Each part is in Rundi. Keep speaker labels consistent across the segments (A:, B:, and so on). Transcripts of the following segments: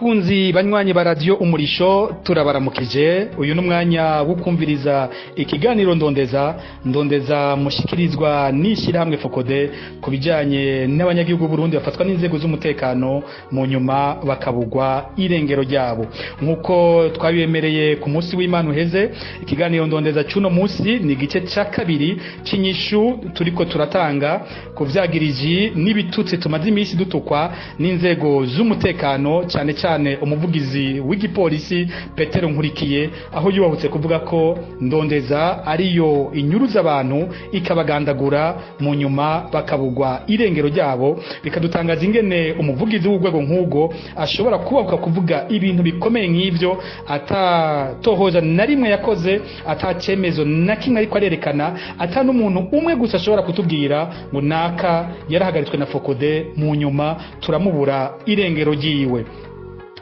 A: Bakunzi banywanyi ba Radio Umurisho, turabaramukije. Uyu ni umwanya wo kumviriza ikiganiro Ndondeza. Ndondeza mushikirizwa n'ishyirahamwe FOCODE ku bijyanye n'abanyagihugu Burundi bafatwa n'inzego z'umutekano, mu nyuma bakabugwa irengero ryabo. Nk'uko twabibemereye ku munsi w'Imana uheze, ikiganiro Ndondeza cy'uno munsi ni igice cya kabiri cy'inyishu turiko turatanga ku vyagiriji n'ibitutsi tumaze iminsi dutukwa n'inzego z'umutekano, cyane cyane umuvugizi w'igipolisi Petero Nkurikiye, aho yubahutse kuvuga ko Ndondeza ariyo inyuruza abantu, ikabagandagura, mu nyuma bakabugwa irengero ryabo. Bikadutangaza ingene umuvugizi w'urwego nk'ubwo ashobora kubahuka kuvuga ibintu bikomeye nk'ivyo, atatohoza na rimwe yakoze, atacemezo na kimwe ariko arerekana, ata n'umuntu umwe gusa ashobora kutubwira ngo naka yarahagaritswe na FOCODE, mu nyuma turamubura irengero ryiwe.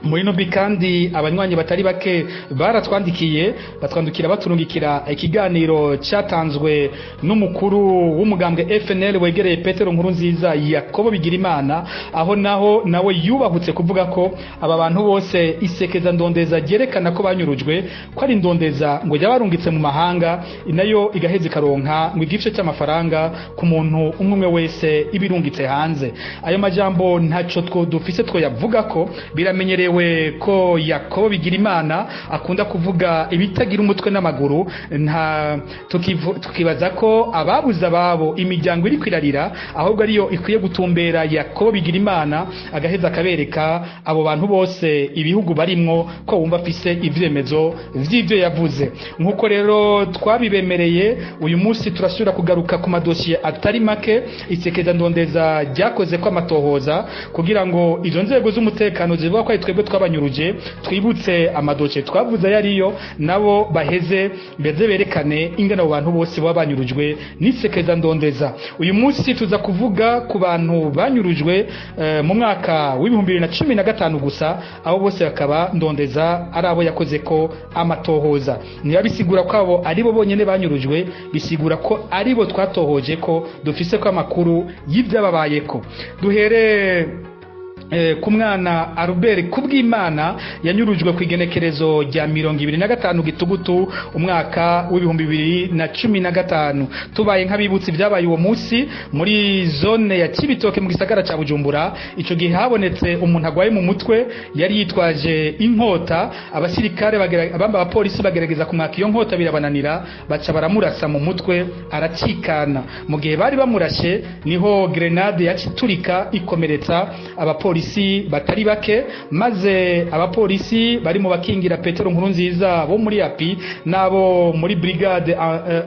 A: Muri no kandi abanywanyi batari bake baratwandikiye, batwandukira, baturungikira ikiganiro cyatanzwe n'umukuru w'umugambwe FNL wegereye Petero Nkurunziza, Yakobo Bigirimana, aho naho nawe yubahutse kuvuga ko aba bantu bose isekeza Ndondeza ryerekana ko banyurujwe, ko ari Ndondeza ngo yabarungitse mu mahanga, nayo igaheza ikaronka ngo igice cy'amafaranga ku muntu umwe umwe wese ibirungitse hanze. Ayo majambo ntaco two dufise two yavuga ko biramenyerewe ko Yakobo Bigirimana akunda kuvuga ibitagira umutwe n'amaguru. Nta tukibaza ko ababuze ababo, imiryango iri kwirarira, ahubwo ariyo ikwiye gutumbera Yakobo Bigirimana, agaheza akabereka abo bantu bose ibihugu barimwo, ko wumva afise ivyemezo vy'ivyo yavuze. Nk'uko rero twabibemereye, uyu munsi turasubira kugaruka ku madosiye atari make isekeza Ndondeza ryakoze ko amatohoza, kugira ngo izo nzego z'umutekano zivuga ko ari twebwe twabanyuruje, twibutse amadosiye twavuze ayo ariyo, nabo baheze mbeze berekane ingene abo bantu bose baba banyurujwe n'isekeza Ndondeza. Uyu munsi tuza kuvuga ku bantu banyurujwe mu mwaka w'2015 gusa, abo bose bakaba Ndondeza ari abo yakoze ko amatohoza. Niba bisigura ko abo aribo bonyene banyurujwe, bisigura ko aribo twatohoje, ko dufise ko amakuru y'ivyababayeko. Duhere ku mwana Albert Kubwimana yanyurujwe ku igenekerezo rya 25 Gitugutu umwaka w'2015. Tubaye nk'abibutsi ibyabaye uwo munsi muri zone ya Cibitoke mu gisagara ca Bujumbura, ico gihe habonetse umuntu agwaye mu mutwe yari yitwaje inkota. Abasirikare bamba abapolisi bagerageza kumwaka iyo nkota birabananira, baca baramurasa mu mutwe aracikana. Mu gihe bari bamurashe niho grenade yaciturika ikomeretsa abapolisi batari bake, maze abapolisi bari mu bakingira Petero Nkurunziza bo muri API n'abo muri brigade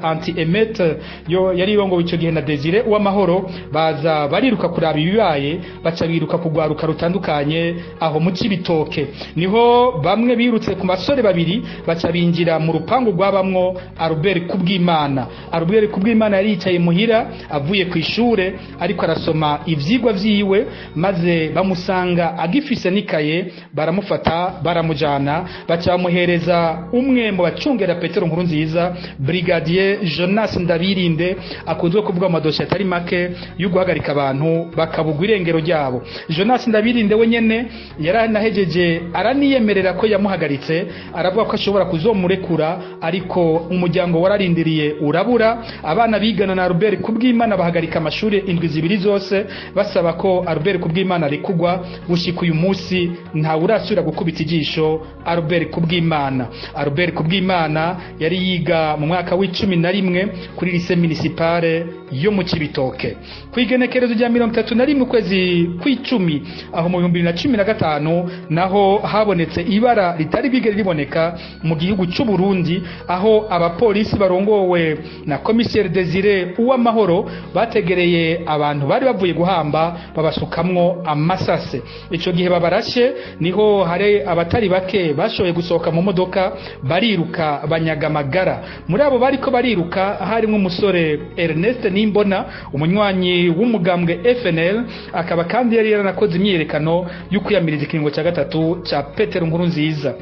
A: anti émeute yo yari irongowe ico gihe na Desire Uwamahoro baza bariruka kuraba ibibaye, baca biruka kugwaruka rutandukanye aho mu Cibitoke. Niho bamwe birutse ku basore babiri, baca binjira mu rupangu rwabamwo Albert Kubwimana. Albert Kubwimana yari yicaye muhira avuye ku ishure, ariko arasoma ivyigwa vyiwe, maze bamusanga agifise n'ikaye, baramufata baramujana, baca bamuhereza umwe mu bacungera Petero Nkurunziza, Brigadier Jonas Ndabirinde, akunzwe kuvuga mu madosiye atari make yo guhagarika abantu bakabugwa irengero ryabo. Jonas Ndabirinde we nyene yaranahejeje araniyemerera ko yamuhagaritse, aravuga ko ashobora kuzomurekura, ariko umuryango wararindiriye urabura. Abana bigana na Albert Kubwimana bahagarika amashuri indwi 2 zose basaba ko Albert Kubwimana arekugwa. Gushika uyu munsi ntawe urasubira gukubita ijisho Albert Kubwimana. Albert Kubwimana yari yiga mu mwaka w'11 kuri lycée municipale yo mu Cibitoke. Ku igenekerezo rya 31 ukwezi kw'icumi aho mu 2015, naho habonetse ibara ritari bwigere riboneka mu gihugu cy'u Burundi, aho abapolisi barongowe na commissaire Desire Uwamahoro bategereye abantu bari bavuye guhamba, babasukamwo amasase. Ico gihe babarashe niho hari abatari bake bashoboye gusohoka mu modoka bariruka, banyaga amagara. Muri abo bariko bariruka harimo umusore Ernest Nimbona, umunywanyi w'umugambwe FNL, akaba kandi yari yaranakoze imyiyerekano yo kwiyamiriza ikiringo cya gatatu cya Petero Nkurunziza.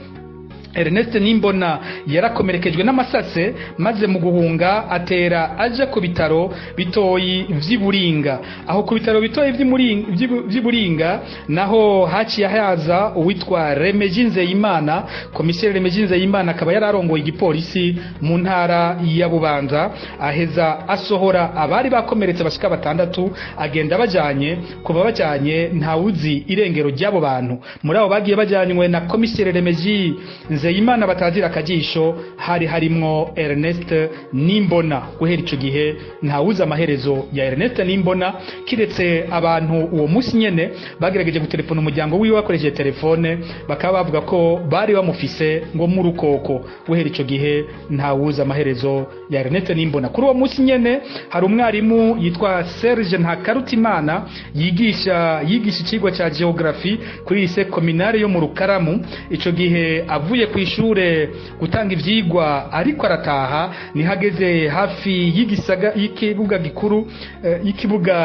A: Ernest Nimbona yarakomerekejwe n'amasase, maze mu guhunga atera aja ku bitaro bitoyi vy'Iburinga. Aho ku bitaro bitoyi vy'Iburinga naho haciye haza uwitwa Remeji Nzeyimana. Komiseri Remeji Nzeyimana akaba yararongoye igipolisi mu ntara ya Bubanza, aheza asohora abari bakomeretse bashika 6, agenda bajanye. Kuva bajanye ntawuzi irengero ry'abo bantu. Muri abo bagiye bajanywe na komiseri Remeji Nzeyimana batazira akajisho hari harimwo Ernest Nimbona. Guhera ico gihe ntawuzi amaherezo ya Ernest Nimbona, kiretse abantu uwo munsi nyene bagerageje gutelefona umuryango wiwe bakoresheje telefone, bakaba bavuga ko bari bamufise ngo mu rukoko. Guhera ico gihe ntawuzi amaherezo ya Ernest Nimbona. Kuri uwo munsi nyene hari umwarimu yitwa Serge Ntakarutimana yigisha icigwa ca geography kuri lycée communale yo mu Rukaramu. Ico gihe avuye ku ishure gutanga ivyigwa ariko arataha, nihageze hafi y'igisaga y'ikibuga gikuru y'ikibuga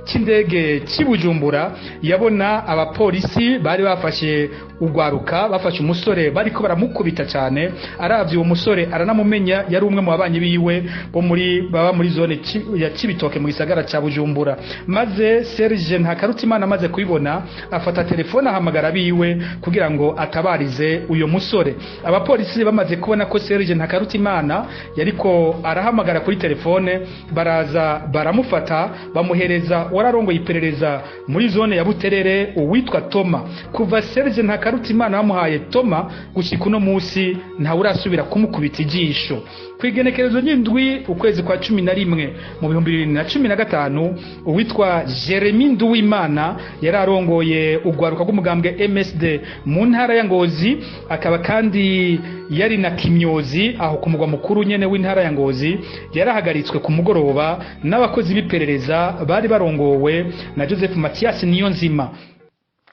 A: c'indege c'Ibujumbura, yabona abapolisi bari bafashe ugwaruka, bafashe umusore bariko baramukubita cyane. Aravye uwo musore aranamumenya, yari umwe mu babanyi biwe bo muri baba muri zone ya Cibitoke mu gisagara ca Bujumbura. Maze Serge Ntakarutimana amaze kubibona afata telefone ahamagara biwe kugira ngo atabarize uyo musore. Abapolisi bamaze kubona ko Serge Ntakarutimana yariko arahamagara kuri telefone, baraza baramufata bamuhereza wararongoye iperereza muri zone ya Buterere uwitwa Toma. Kuva Serge Ntakarutimana bamuhaye Toma gushika uno musi ntawurasubira kumukubita ijisho. Kwigenekerezo ry'indwi ukwezi kwa 11 mu 2015, uwitwa Jeremy Nduwimana yari arongoye ugwaruka rw'umugambwe MSD mu ntara ya Ngozi, akaba kandi yari na kimyozi aho ku mugwa mukuru nyene w'intara ya Ngozi, yarahagaritswe ku mugoroba n'abakozi b'iperereza bari barongowe na Joseph Mathias Niyonzima.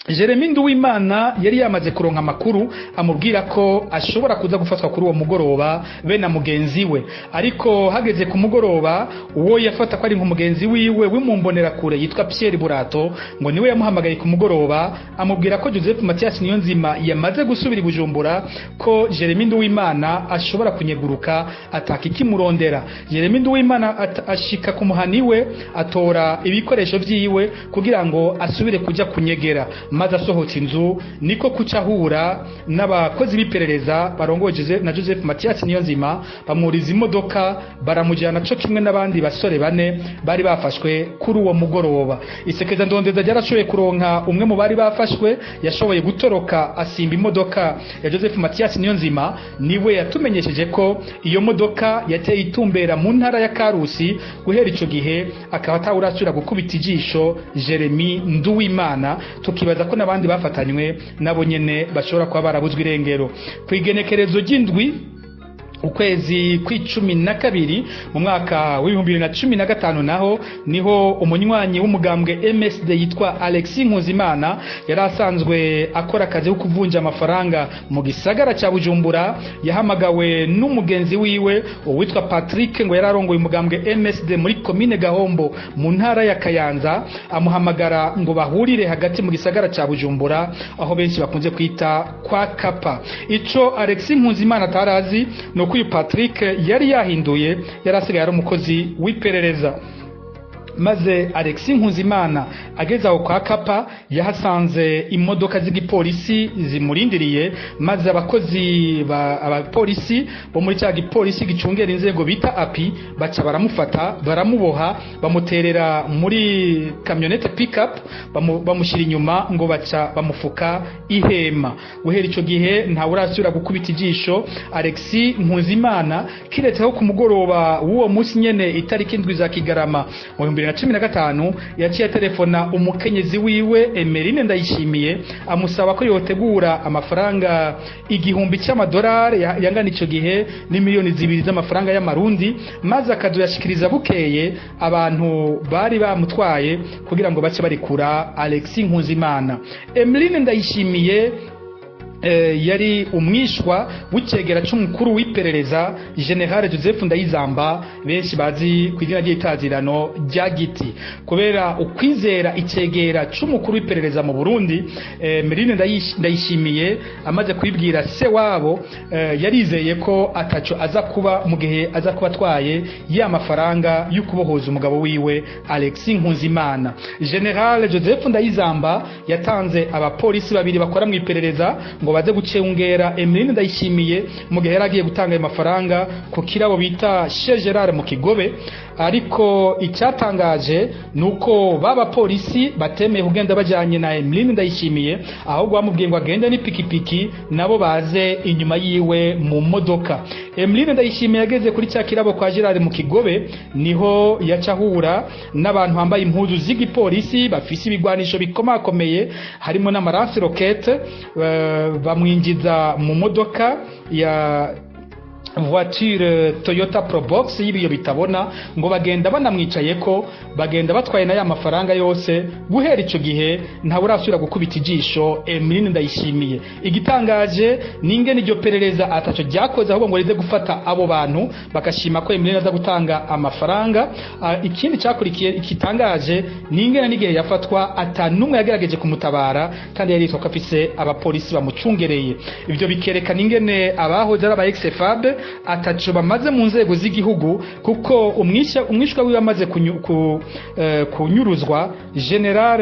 A: Jeremy Nduwimana yari yamaze kuronka amakuru amubwira ko ashobora kuza gufatwa kuri uwo mugoroba be na mugenzi we, ariko hageze ku mugoroba uwo yafata ko ari nk'umugenzi wiwe w'imumbonera kure yitwa Pierre Burato ngo niwe yamuhamagaye ku mugoroba amubwira ko Joseph Mathias Niyonzima yamaze gusubira i Bujumbura, ko Jeremy Nduwimana ashobora kunyeguruka ataka ikimurondera. Jeremy Nduwimana ashika ku muhani we atora ibikoresho vyiwe kugira ngo asubire kuja kunyegera, maze asohotse inzu niko kucahura n'abakozi b'iperereza barongoje na Joseph Mathias Niyonzima, bamuriza imodoka baramujyana co kimwe n'abandi basore bane bari bafashwe kuri uwo mugoroba. Isekeza ndondeza ryarashoboye kuronka umwe mu bari bafashwe yashoboye gutoroka asimba imodoka ya Joseph Mathias Niyonzima, niwe yatumenyesheje ko iyo modoka yateye itumbera mu ntara ya Karusi. Guhera ico gihe akaba atawurasubira gukubita ijisho Jeremy Nduwimana, tukibaza ko nabandi bafatanywe nabo nyene bashobora kuba barabuzwe irengero. Kwigenekerezo ry'indwi ukwezi kw'icumi na kabiri mu mwaka w'ibihumbi 2015, naho niho umunywanyi w'umugambwe MSD yitwa Alexis Nkuzimana yari asanzwe akora akazi ko kuvunja amafaranga mu gisagara ca Bujumbura, yahamagawe n'umugenzi wiwe uwitwa Patrick ngo yari arongoye umugambwe MSD muri commune Gahombo mu ntara ya Kayanza, amuhamagara ngo bahurire hagati mu gisagara ca Bujumbura aho benshi bakunze kwita kwa Kapa. Ico Alexis Nkuzimana atarazi no Patrick yari yahinduye, yari asigaye ari umukozi w'iperereza. Maze Alexis Nkuzimana ageze aho kwa Kapa yahasanze imodoka z'igipolisi zimurindiriye, maze abakozi ba abapolisi bo muri cya gipolisi gicungera inzego bita API baca baramufata baramuboha bamuterera muri kamyonete pick-up bamushyira inyuma ngo baca bamufuka ihema. Guhera ico gihe nta urasubira gukubita ijisho Alexis Nkuzimana, kiretse ku mugoroba w'uwo munsi nyene itariki 7 za Kigarama mu 2015 yaciye telefona umukenyezi wiwe Emeline Ndayishimiye amusaba ko yotegura amafaranga 1000 cy'amadolari yangana ico gihe ni miliyoni 2 z'amafaranga y'amarundi, maze akazoyashikiriza bukeye abantu bari bamutwaye kugira ngo bace barikura Alexis Nkuzimana. Emeline Ndayishimiye Yari umwishwa w'icegera c'umukuru w'iperereza, General Joseph Ndayizamba, benshi bazi ku izina ry'itazirano rya Giti. Kubera ukwizera icegera c'umukuru w'iperereza mu Burundi, Emeline Ndayishimiye amaze kwibwira se wabo, yarizeye ko ataco aza kuba mu gihe aza kuba atwaye ya mafaranga y'ukubohoza umugabo wiwe Alexis Nkunzimana. General Joseph Ndayizamba yatanze abapolisi babiri bakora mu iperereza ngo baze gucengera Emeline Ndayishimiye mu gihe yari agiye gutanga ayo mafaranga ku kirabo bita Chez Gerard mu Kigobe. Ariko icyatangaje nuko baba polisi batemeye kugenda bajyanye na Emeline Ndayishimiye, ahubwo bamubwiye ngo agende n'ipikipiki, nabo baze inyuma yiwe mu modoka. Emeline Ndayishimiye yageze kuri cya kirabo kwa Gerard mu Kigobe, niho yaca ahura n'abantu bambaye impuzu z'igipolisi, bafise ibigwanisho bikomakomeye harimo n'ama lance-roquettes. Bamwinjiza mu modoka ya voiture Toyota Probox y'ibiyo bitabona, ngo bagenda banamwicaye ko bagenda batwaye na ya mafaranga yose. Guhera ico gihe ntawe urasubira gukubita ijisho Emeline Ndayishimiye. Igitangaje ningene iryo perereza ataco ryakoze, ahubwo ngo rize gufata abo bantu, bakashima ko Emeline aza gutanga amafaranga. Ikindi cyakurikiye ikitangaje ningene n'igihe yafatwa atanumwe yagerageje kumutabara, kandi yari yitwa ko afise abapolisi bamucungereye. Ivyo bikerekana ingene abahoze ari aba ex-FAB ataco bamaze mu nzego z'igihugu, kuko umwishwa wiwe amaze kunyuruzwa, general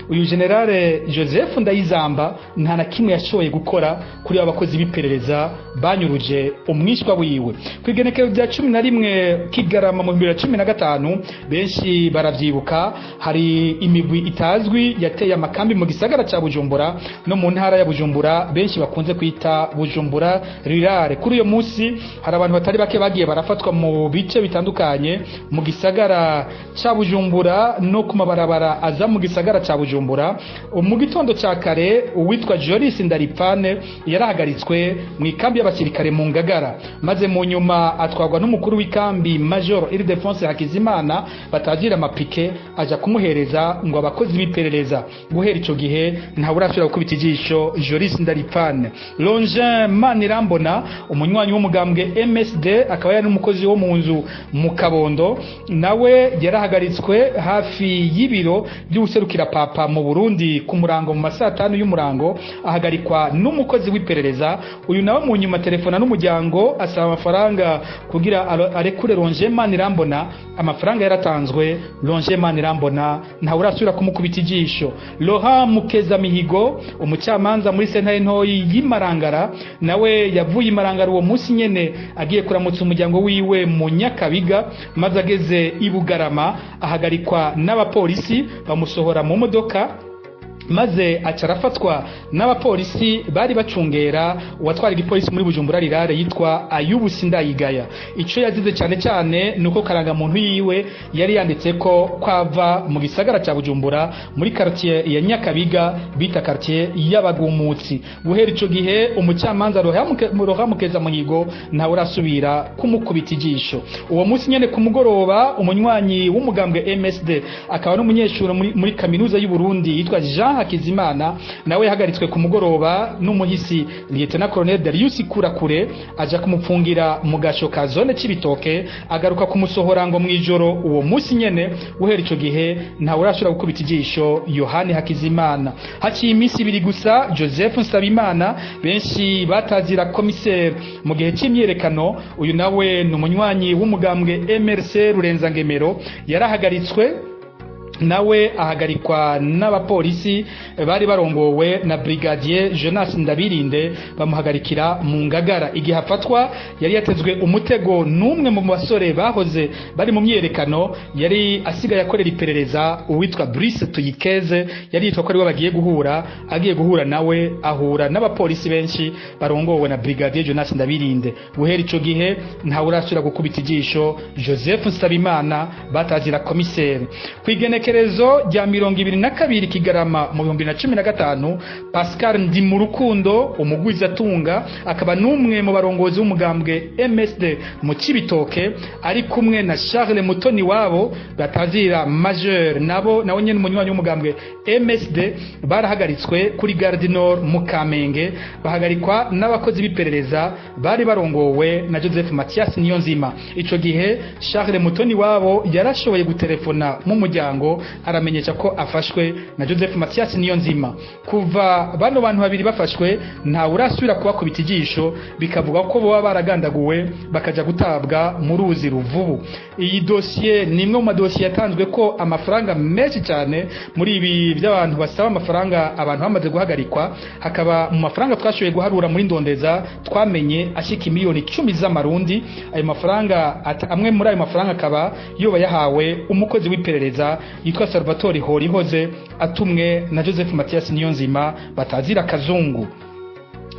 A: uyu General Joseph Ndayizamba nta na kimwe yashoboye gukora kuri abo bakozi b'iperereza banyuruje umwishwa wiwe. Ku igenekerezo rya 11 Kigarama mu 2015, benshi baravyibuka, hari imigwi itazwi yateye amakambi mu gisagara ca Bujumbura no mu ntara ya Bujumbura, benshi bakunze kwita Bujumbura Rurale. Kuri uyo munsi hari abantu batari bake bagiye barafatwa mu bice bitandukanye mu gisagara ca Bujumbura no ku mabarabara aza mu gisagara ca Bujumbura. Mu gitondo ca kare, uwitwa Joris Ndaripfane yarahagaritswe mu ikambi y'abasirikare mu Ngagara, maze mu nyuma atwarwa n'umukuru w'ikambi, Major Ildefonse Hakizimana batazira amapike, aja kumuhereza ngo abakozi b'iperereza. Guhera ico gihe ntawe urasubira gukubita ijisho Joris Ndaripfane. Longin Manirambona, umunywanyi w'umugambwe MSD, akaba yari n'umukozi wo mu nzu mu Kabondo, nawe yarahagaritswe hafi y'ibiro by'ubuserukira Papa mu Burundi ku murango mu masaha 5 y'umurango, ahagarikwa n'umukozi w'iperereza. Uyu nawe mu nyuma telefona n'umuryango asaba amafaranga kugira arekure Longin Manirambona. Amafaranga yaratanzwe, Longin Manirambona ntawe urasubira kumukubita ijisho. Laurent Mukeza Mihigo, umucamanza muri sentare ntoyi y'imarangara, nawe yavuye imarangara uwo munsi nyene agiye kuramutsa umuryango wiwe mu Nyakabiga, maze ageze i Bugarama ahagarikwa n'abapolisi, bamusohora mu modoka, maze aca arafatwa n'abapolisi bari bacungera uwatwara igipolisi muri Bujumbura Rurale yitwa Ayubu Sindayigaya. Ico yazize cyane cyane nuko karangamuntu yiwe yari yanditse ko kwava mu gisagara ca Bujumbura muri quartier ya Nyakabiga bita quartier y'abagumutsi. Guhera ico gihe umucamanza Roha Mukeza Muhigo ntawe urasubira kumukubita ijisho. Uwo munsi nyene ku mugoroba, umunywanyi w'umugambwe MSD akaba n'umunyeshuri muri kaminuza y'u Burundi yitwa Jean Hakizimana nawe yahagaritswe ku mugoroba n'umuhisi Lieutenant Colonel Darius Kurakure, aja kumupfungira mu gasho ka zone Cibitoke, agaruka kumusohora ngo mwijoro uwo munsi nyene. Guhera ico gihe ntawe urashobora gukubita ijisho Yohani Hakizimana. Haciye iminsi 2 gusa, Joseph Nsabimana, benshi batazira commissaire mu gihe c'imyerekano, uyu nawe ni umunywanyi w'umugambwe MRC Rurenza Ngemero, yarahagaritswe nawe, ahagarikwa n'abapolisi bari barongowe na Brigadier Jonas Ndabirinde, bamuhagarikira mu Ngagara. Igihe afatwa yari yatezwe umutego n'umwe mu basore bahoze bari mu myerekano yari asigaye akorera iperereza, uwitwa Brice Tuyikeze, yari yitwa ko ariwe bagiye guhura. Agiye guhura nawe ahura n'abapolisi benshi barongowe na Brigadier Jonas Ndabirinde. Guhera ico gihe ntawe urasubira gukubita ijisho Joseph Nsabimana batazira commissaire. Kwigenekerezo Igenekerezo rya 22 Kigarama mu 2015, Pascal Ndimurukundo, umugwizatunga akaba n'umwe mu barongozi b'umugambwe MSD mu Cibitoke, ari kumwe na Charles Mutoni wabo batazira Majeur, nabo nawe nyene umunywanyi w'umugambwe MSD, barahagaritswe kuri Gare du Nord mu Kamenge, bahagarikwa n'abakozi b'iperereza bari barongowe na Joseph Mathias Niyonzima. Ico gihe Charles Mutoni wabo yarashoboye gutelefona mu muryango, aramenyesha ko afashwe na Joseph Mathias Niyonzima. Kuva bano bantu babiri bafashwe, nta urasubira kubakubita ijisho, bikavuga ko boba baragandaguwe bakaja gutabwa mu ruzi Ruvubu. Iyi dosiye ni imwe mu madosiye yatanzwe ko amafaranga menshi cyane muri ibi by'abantu basaba amafaranga abantu bamaze guhagarikwa. Hakaba mu mafaranga twashoboye guharura muri Ndondeza, twamenye ashika 10 miliyoni z'amarundi. Ayo mafaranga, amwe muri ayo mafaranga akaba yoba yahawe umukozi w'iperereza yitwa Salvatore Horihoze, atumwe na Joseph Mathias Niyonzima batazira Kazungu.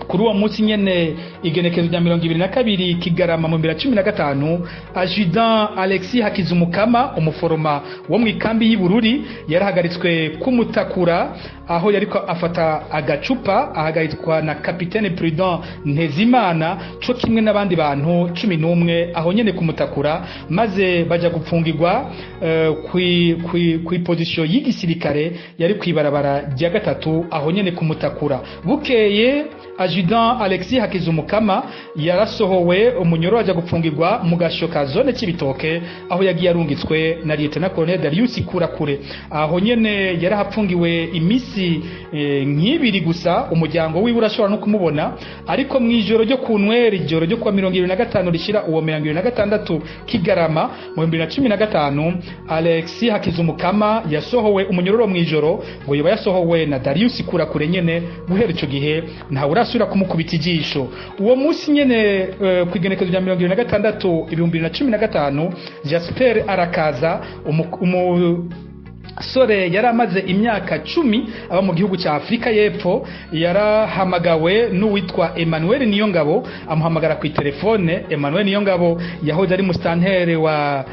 A: Kuri uwo munsi nyene, igenekezo rya 22 Kigarama mu 2015, Adjudant Alexis Hakizumukama, umuforoma wo mu ikambi y'Ibururi, yarahagaritswe kumutakura aho yariko afata agacupa, ahagaritswa na Capitaine Prudent Ntezimana co kimwe n'abandi bantu 11 aho nyene kumutakura, maze baja gupfungirwa kwi position y'igisirikare yari kwibarabara rya gatatu aho nyene kumutakura. Bukeye Adjudant Alexis Hakizumukama yarasohowe umunyoro, aja gupfungirwa mu gasho ka zone Cibitoke, aho yagiye arungitswe na Lieutenant Colonel Darius Kurakure. Aho nyene yarahapfungiwe imisi nk'ibiri gusa, umuryango wiwe urashobora no kumubona. Ariko mu ijoro ryo ku nweri, ijoro ryo kuwa 25 rishira uwo 26 Kigarama mu 2015, Alexis Hakizumukama yasohowe umunyororo mu ijoro, ngo yoba yasohowe na Darius Kurakure nyene. Guhera ico gihe ntawe urasubira kumukubita ijisho. Uwo munsi nyene, ku igenekezo rya 26 2015, Jasper Arakaza, umusore yari amaze imyaka 10 aba mu gihugu cya Afurika y'Epfo, yarahamagawe n'uwitwa Emmanuel Niyongabo, amuhamagara ku telefone. Emmanuel Niyongabo yahoze ari mustantere wa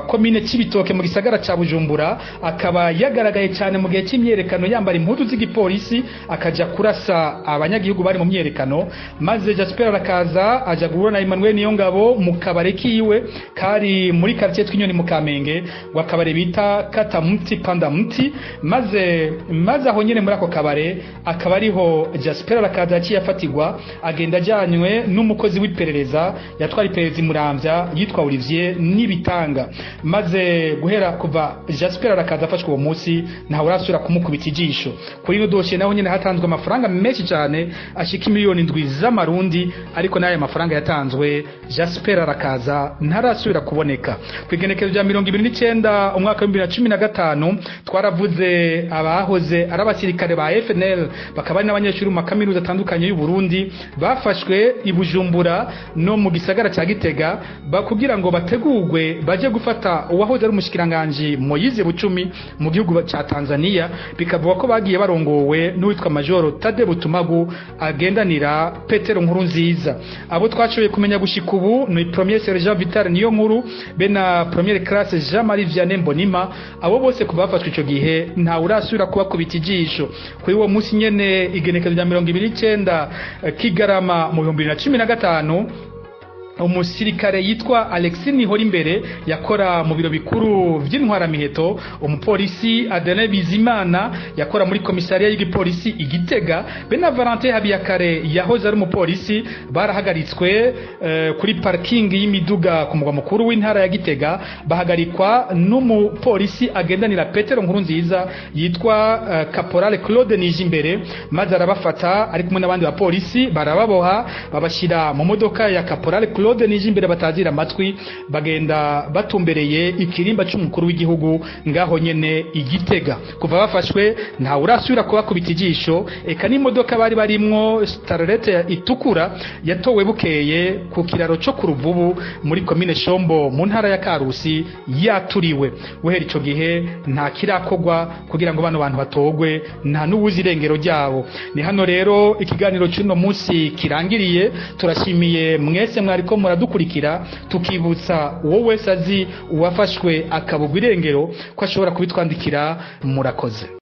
A: komine Cibitoke mu gisagara ca Bujumbura, akaba yagaragaye cyane mu gihe cy'imyerekano yambara impuzu z'igipolisi, akaja kurasa abanyagihugu bari mu myerekano. Maze Jasper Arakaza aja guhura na Emmanuel Niyongabo mu kabare kiwe kari muri quartier Twinyoni mu Kamenge, wa kabare bita Kata Muti Panda Muti. Maze aho nyene muri ako kabare akaba ariho Jasper Arakaza yaciye afatirwa, agenda ajanywe n'umukozi w'iperereza yatwara iperereza imuramvya yitwa Olivier Nibitanga. Maze guhera kuva Jasper Arakaza afashwe uwo munsi, ntawe urasubira kumukubita ijisho. Kuri ino dosiye naho nyene hatanzwe amafaranga menshi cyane ashika 7 miliyoni z'amarundi, ariko n'aya mafaranga yatanzwe, Jasper Arakaza ntarasubira kuboneka. Ku igenekerezo rya 29 umwaka wa 2015, twaravuze abahoze ari abasirikare ba FNL, bakaba ari n'abanyeshuri mu makaminuza atandukanye y'u Burundi, bafashwe i Bujumbura no mu gisagara cya Gitega kugira ngo bategurwe baje gufata uwahoze ari umushikiranganje Moyize Bucumi mu gihugu cya Tanzania. Bikavuga ko bagiye barongowe n'uwitwa Majoro Tade Butumagu agendanira Petero Nkurunziza. Abo twashoboye kumenya gushika ubu ni Premier Sergent Vital Niyo Nkuru be na Premier Classe Jean Marie Vianney Mbonima. Abo bose kuva bafashwe ico gihe nta urasubira kubakubita ijisho. Kuri uwo munsi nyene, igenekerezo rya 29 Kigarama mu 2015, umusirikare yitwa Alexis Nihorimbere yakora mu biro bikuru vy'intwaramiheto, umupolisi Adelin Bizimana yakora muri komisariya y'igipolisi i Gitega, be na Valentin Habiyakare yahoze ari umupolisi, barahagaritswe kuri parking y'imiduga ku mugwa mukuru w'intara ya Gitega, bahagarikwa n'umupolisi agendanira Petero Nkurunziza yitwa Caporal Claude Nijimbere, maze arabafata ari kumwe n'abandi bapolisi, barababoha, babashyira mu modoka ya Caporal Claude Nijimbere batazira amatwi, bagenda batumbereye ikirimba c'umukuru w'igihugu ngaho nyene igitega. Kuva bafashwe nta urasubira kubakubita ijisho, eka n'imodoka bari barimwo, Starlet itukura, yatowe bukeye ku kiraro co ku Ruvubu muri komine Shombo mu ntara ya Karusi yaturiwe. Guhera ico gihe nta kirakogwa kugira ngo bano bantu batogwe, nta n'uwuzi irengero ryabo. Ni hano rero ikiganiro cy'uno munsi kirangiriye. Turashimiye mwese mwariko muradukurikira, tukibutsa uwo wese azi uwafashwe akabugwa irengero ko ashobora kubitwandikira. Murakoze.